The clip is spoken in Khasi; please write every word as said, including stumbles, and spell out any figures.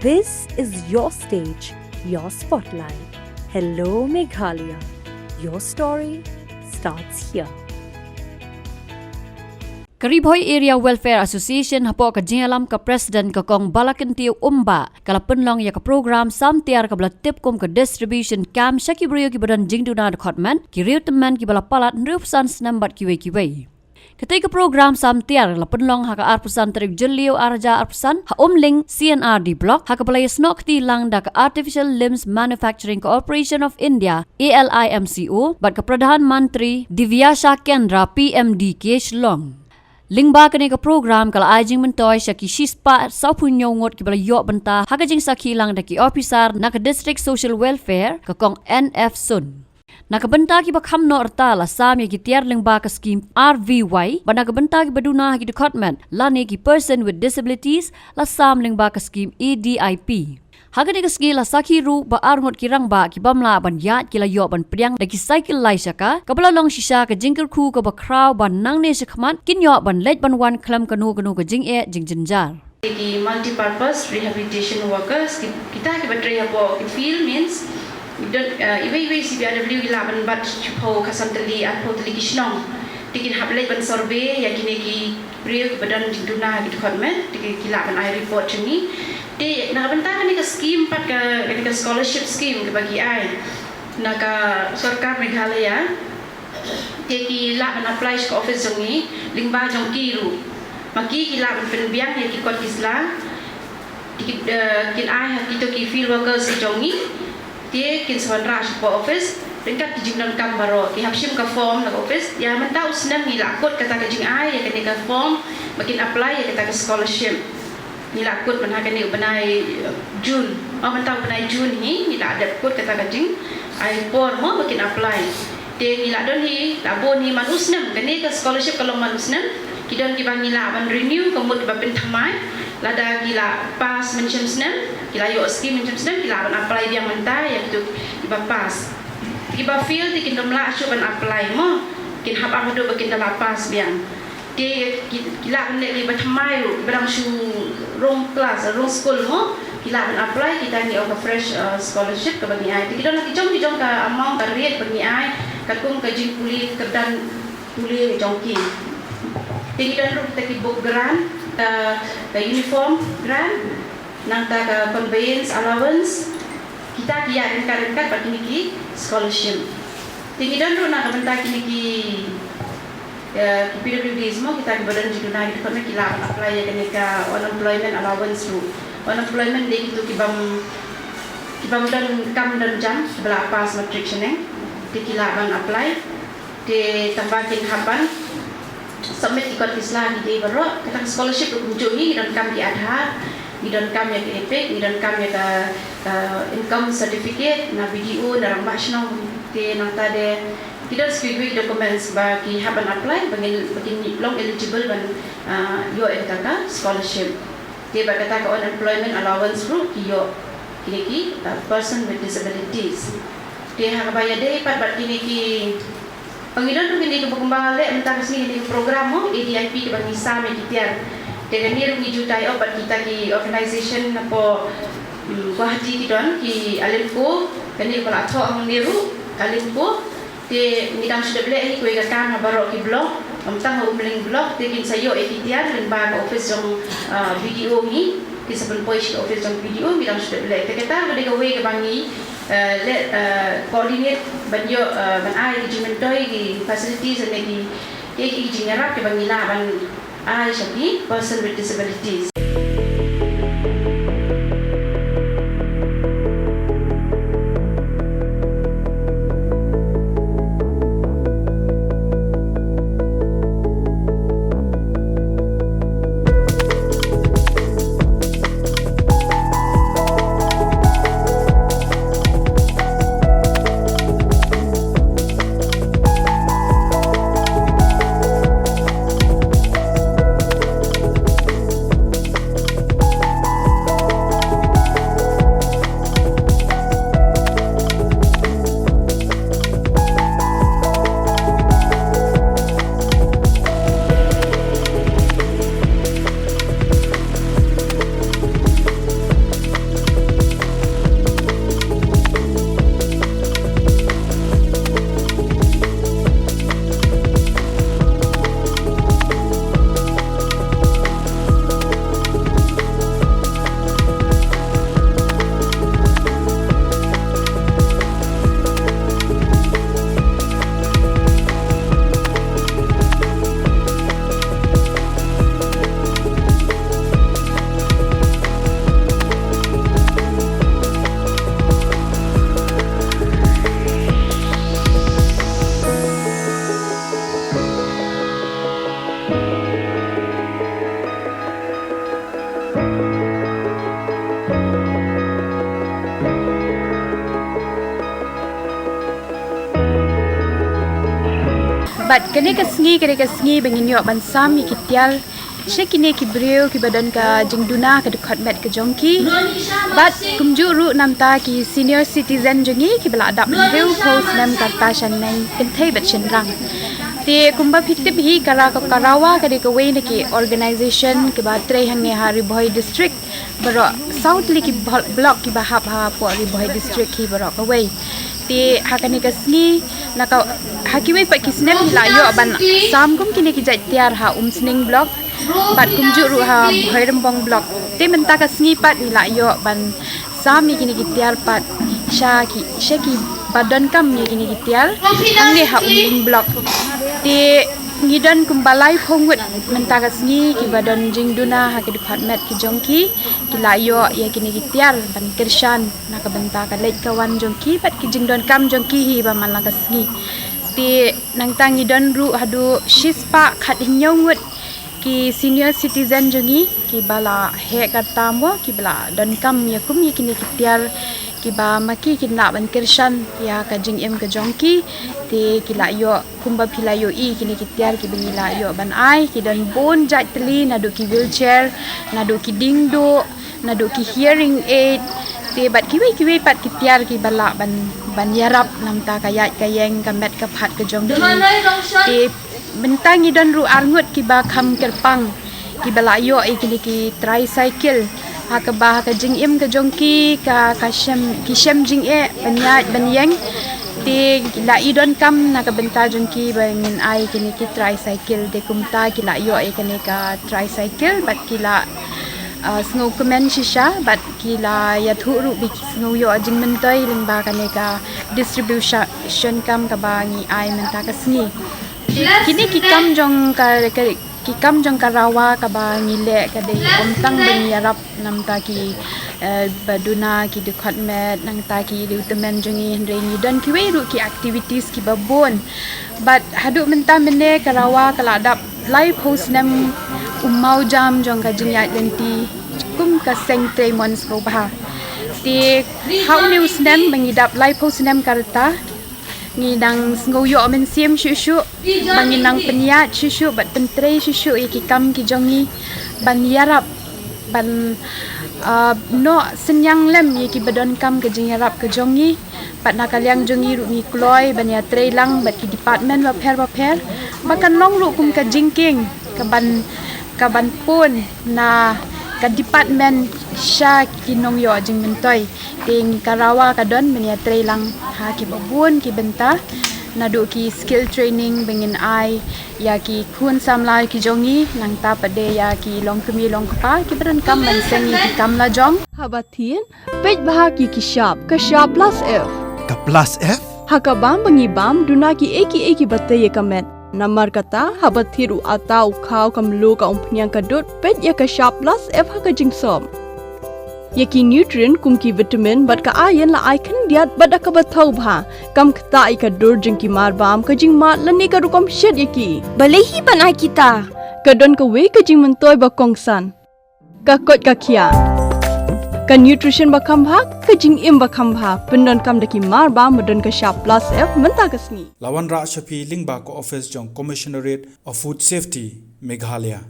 This is your stage, your spotlight. Hello Meghalaya. Your story starts here. Ka Ri Bhoi Area Welfare Association hapoh ka jingïalam ka President ka Kong Balakyntiew Umbah ka la pynlong ïa ka program sam tiar kaba la tip kum ka distribution camp sha ki briew kiba don jingduna dkhot met, ki riewtymmen kiba la palat hynriewphew san snem bad kiwei kiwei. Katei ka program sam tiar la pynlong ha ka arphew san tarik Jylliew arhajar arphew san ha Umling C and R D Block ha kaba la ïasnoh kti lang da ka Artificial Limbs Manufacturing Corporation of India, A L I M C O, bad ka Pradhan Mantri Divyasha Kendra, P M D K, Shillong. Lyngba kane ka program ka la ai jingmyntoi sha ki shispah sawphew hynñiew ngut kiba la ïoh bynta ha ka jingsakhi lang da ki ophisar na ka District Social Welfare ka Kong N F Sun. Na ka bynta kiba kham noh rta la sam ïa ki tiar lyngba ka skim R V Y, bad na ka bynta kiba duna ha ki dkhot met lane ki person with disabilities la sam lyngba ka skim A D I P. Ha kane ka sngi la sakhi ruh ba ar ngut ki rangbah ki bym lah ban ïaid ki la ïoh ban pdiang da ki cycle lai shaka, kaba la long shisha ka jingkyrkhu kaba khraw ba nangne shakhmat kin ïoh ban leit ban wan khlem kano kano ka jingeh jingjynjar. Ki multipurpose rehabilitation workers, ki, kita kiba trei hapoh ki field means, don, uh, iwei iwei C P R W ki lah ban bat shiphew khatsan tylli, arphew tylli ki shnong. Te kin hap leit ban survey ïa kine ki briew kiba don jingduna ha ki dkhot met, te ki, ki lah ban ai report jong ngi. Te na ka bynta kane ka scheme pat ka, kane ka scholarship scheme kaba ki ai na ka sorkar Meghalaya, te ki lah ban apply sha ka office jong ngi lyngba jong ki ruh. Ma ki ki lah ban pynbiang ïa ki kot ki sla, te ki, eh, kin ai ha kito ki field workers ki jong ngi. Te kin sa wanrah sha ka office ryngkat ki jingdonkam baroh, ki hap shim ka form na ka office. Ïa mynta u snem ngi la kut kata ka jingai ïa kane ka form ba kin apply ïa kata ka scholarship. Ngi la kut mynta kane u bnai, eh, June. Oh, mynta u bnai June hi ngi la dep kut kata ka jingai por mo ba kin apply. Te ngi la don hi, la bun hi man u snem, kane ka scholarship ka long man u snem. Ki don kiba ngi lah ban renew ka mut ba pynthymmai. Lada ki la pass mynshem snem, ki la ïoh scheme mynshem snem, ki lah ban apply biang mynta ïa kito kiba pass. Kiba fail te kin ym lah shuh ban apply mo. Kin hap ap haduh ba kin da la pass biang. Te ki, ki lah ban leh kiba thymmai ruh, kiba dang shu rung class, rung skul mo, ki lah ban apply kita, ngi ong ka fresh, uh, scholarship kaba ngi ai. Te ki don la ki jong ki jong ka amount, ka rate ba ngi ai katkum ka jingpule, ka kyrdan pule jong ki. Te ngi don ruh kita ki book grant, ka, ka uniform grant, nangta ka conveyance allowance, kita ki ïaid ryngkat ryngkat bad kine ki scholarship. Te ngi don ruh na ka bynta kine ki, eh, ki P W Ds mo, kita kiba don jingduna, kita ki lah ban apply ïa kane ka unemployment allowance ruh. Unemployment dei kito ki bym, ki bym don kam don jam, kiba la pass matric shaneng, te ki lah ban apply. Te tang ba kin hap ban submit ki kot ki sla, ki dei baroh. Kata ka scholarship ruh kumjuh hi, ngi donkam ki Aadhaar, ngi donkam ïa ka EPIC, ngi donkam ïa ka, ka income certificate na B D O, na rangbah shnong. Te nangta de ki don kiwei kiwei documents ba ki hap ban apply ba ngin, ba kin long eligible ban, ah, ïoh ïa kata ka scholarship. Te bad kata ka unemployment allowance ruh ki ïoh kine ki, uh, person with disabilities. Te ha kaba ïadei pat bad kine ki, ngi don ruh kine kiba kumba leh mynta ka sngi kine ki program mo, A D I P, kiba ngi sam ïa ki tiar. Te kane ruh ngi ju tie up bad kita ki organization napoh, mm, Guwahati, ki don ki ALIMCO, kane ba la thoh hangne ruh, ALIMCO. Te ngi dang shu dep leh hi kawei ka kam ha baroh ki block, ym tang ha Umling block, te kin sa ïoh ïa ki tiar lyngba ka office jong, ah, B D O ngi, kin sa pynpoi sha ka office jong B D O, ngi dang shu dep leh. Te kata ka dei kawei kaba ngi, eh, leh, eh, coordinate ban ïoh, eh, ban ai ki jingmyntoi, ki facilities ne ki, ki, ki jingïarap kiba ngi lah ban ai sha ki person with disabilities. Bad kane ka sngi, kane ka sngi ba ngin ïoh ban sam ïa ki tiar sha kine ki briew kiba don ka jingduna ka dkhot met ka jong ki. Bad kumjuh ruh namta ki senior citizen jong ngi kiba la dap hynñiewphew snem ka rta sha neng kynthei bad shynrang. Te kumba phi tip hi, ka RAWA ka dei kawei na ki organization kiba trei hangne ha Ri Bhoi District. Baroh saw tylli ki blo-, block kiba hap hapoh Ri Bhoi District hi baroh kawei. Te ha kane ka sngi, na ka, ha kiwei pat ki snem ngi la ïoh ban sam kum kine ki jait tiar ha Umsning Block bad kumjuh ruh ha Bhoirymbong Block. Te mynta ka sngi pat ngi la ïoh ban sam ïa kine ki tiar pat sha ki, sha kiba donkam ïa kine ki tiar hangne ha Umling Block. Te ngi don kumba laiphew ngut mynta ka sngi kiba don jingduna ha ki dkhot met ki jong ki, ki la ïoh ïa kine ki tiar ban kyrshan na ka bynta ka leit ka wan jong ki bad ki jingdonkam jong ki hi ba man la ka sngi. Te nangta ngi don ruh haduh shispah khathynñiew ngut ki senior citizen jong ngi kiba la heh ka rta mo, kiba la donkam ïa kum ïa kine ki tiar kiba ma ki kin lah ban kyrshan ïa ka jingim ka jong ki. Te ki la ïoh, kumba phi la ïohi, kine ki tiar kiba ngi la ïoh ban ai ki don bun jait tylli, naduh ki wheelchair, naduh ki dieng duh, naduh ki hearing aid, te bad kiwei kiwei pat ki tiar kiba lah ban, ban ïarap namta ka ïaid ka ïeng, ka met ka phad ka jong ki. Te mynta ngi don ruh ar ngut kiba kham kyrpang kiba la ïoh ïa kine ki tricycle, ha kaba ha ka jingim ka jong ki, ka, ka shem, ki shem jingeh ban ïaid ban ïeng. Te ki la i donkam na ka bynta jong ki ba ngin ai kine ki tricycle. Te kumta ki la ïoh ïa kane ka tricycle bad ki la, ah, sngewkmen shisha bad ki la ïathuh ruh ba ki sngew ïoh jingmyntoi lyngba kane ka distribution camp kaba ngi ai mynta ka sngi. Kine ki kam jong ka, ka, ki kam jong ka RAWA kaba ngi leh ka dei ym tang ban ïarap namta ki, eh, ba duna ki dkhot met, nangta ki riewtymmen jong ngi, hynrei ngi don kiwei ruh ki activities kiba bun. Bad haduh mynta mynne ka RAWA ka la dap laiphew snem u mawjam jong ka jingïaid lynti kum ka seng trei mon sngewbha. Te ha une u snem ba ngi dap laiphew snem ka rta, ngi dang sngew ïoh mynsiem shuh shuh, ba ngi nang pynïaid shuh shuh bad pyntrei shuh shuh ïa ki kam ki jong ngi, ban ïarap, ban, ah, noh synñiang lem ïa kiba donkam ka jingïarap ka jong ngi. Bad na ka liang jong ngi ruh ngi kloi ban ïatrei lang bad ki department bapher bapher, ba kan long ruh kum ka jingkieng kaban, kaban pun na ka department sha ki nongïoh jingmyntoi. Te ka RAWA ka don ban ïatrei lang ha kiba bun ki bynta, naduh ki skill training ba ngin ai ïa ki khun samla ki jong ngi, nangta pat de ïa ki longkmie longkpa kiba donkam ban seng ïa ki kam lajong. Haba thied, peit bha ïa ki shap, ka shap plus F. Ka plus F? Ha ka bam ba ngi bam, duna kiei kiei kiba tei ïa ka met. Namar kata, haba thied u atta, u khaw, ka mluh, ka umphniang, ka dud, peit ïa ka shap plus F ha ka jingsop. Ïa ki nutrient kum ki vitamin bad ka iron la ai khyndiat bad da kaba thaw bha, kam ktah ïa ka dur jong ki marbam, ka jingmad lane ka rukom shet ïa ki. Balei hi ban ai kita? Ka don kawei ka jingmyntoi ba kongsan. Ka koit ka khiah. Ka nutrition ba kham bha, ka jingim ba kham bha, pyndonkam da ki marbam ba don ka shap plus F mynta ka sngi. La wanrah sha phi lyngba ka office jong Commissionerate of Food Safety, Meghalaya.